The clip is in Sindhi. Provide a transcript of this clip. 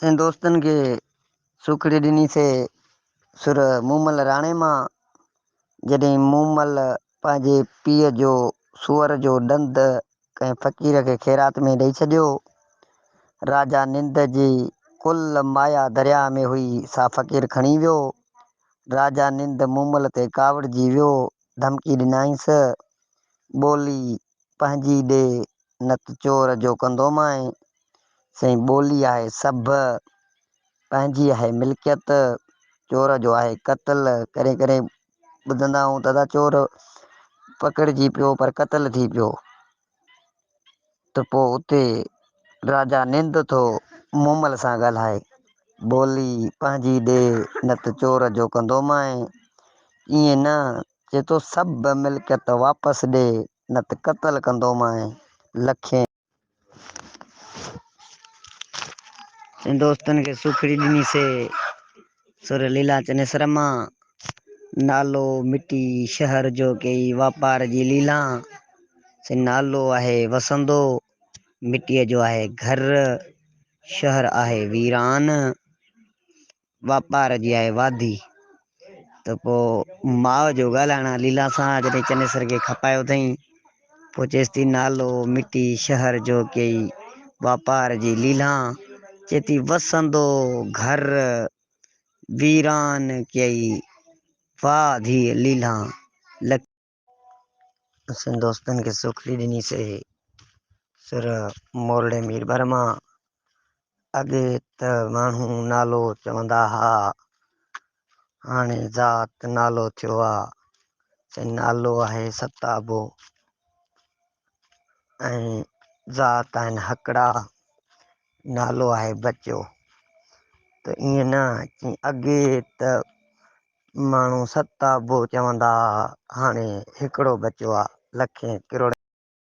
سائين دوستن کي سوکڙي ڏني سي سر مومل راڻي مان، جڏهن مومل پنهنجي پيء جو سوئر جو ڏند ڪنهن فقير کي خيرات ۾ ڏئي ڇڏيو. راجا نند جي ڪل مايا درياهه ۾ هئي سا فقير کڻي ويو. راجا نند مومل تي ڪاوڙجي ويو، ڌمڪي ڏنائينس، ٻولي پنهنجي ڏي نه ته چور جو ڪندومانء. سائين ٻولي آهي سڀ، پنهنجي آهي ملڪيت، چور جو آهي قتل. ڪڏهن ڪڏهن ٻڌندا آهيون ته ادا چور پڪڙجي پيو پر قتل ٿي پيو ته پوء اتي راجا نند ٿو مومل سان ڳالهائي، ٻولي پنهنجي ڏي نه ته چور جو ڪندومانء. ائين نه چئي ٿو سڀ ملڪيت واپس ڏي نه ته قتل ڪندومانء. لکين. دوستن کي سوکڙي ڏني سي سر ليلا چنيسر مان نالو مٽي شهر جو ڪيئي واپار جي ليلان سي نالو آهي وسندو مٽيء جو آهي گهر شهر آهي ويران واپار جي آهي واڌي ته پوء ماء جو ڳالهائڻ آ ليلا سان جڏهن چنيسر کي کپايو اٿئين پوء چيس ٿي نالو مٽي شهر جو ڪيئي واپار جي ليلان چئي ٿي وسندو گهر ويران ڪيئي واهه ڌيء ليلان لک. اسين دوستن کي سوکڙي ڏني سي سر مورڙي ميربر مان. اڳي ته ماڻهو نالو چوندا ها، هاڻي ذات نالو ٿيو آ. سائين نالو آهي ستابو ۽ ذات آهن هڪڙا، نالو آهي بچو. ته ائين نه چي اڳي ته ماڻهو ستابو چوندا ها، هاڻي هڪڙو بچو آ، لکين ڪروڙين.